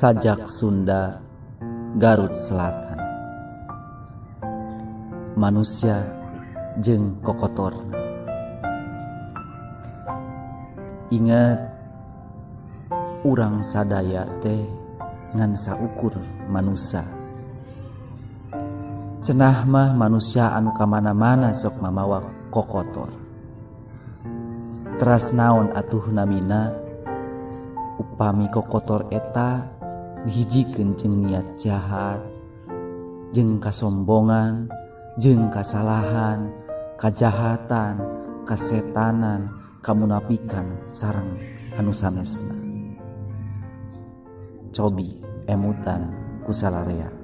Sajak Sunda, Garut Selatan. Manusia jeung kokotorna. Ingat, urang sadaya teh ngan saukur manusia. Cenah mah manusia anu kamana-mana sok mamawa kokotor. Teras naon atuh namina upami kokotor eta dihijikeun jeung niat jahat, jeung kasombongan, jeung kasalahan, kajahatan, kasetanan, kamunafikan sareng anu sanesna. Cobi emutan ku salarea.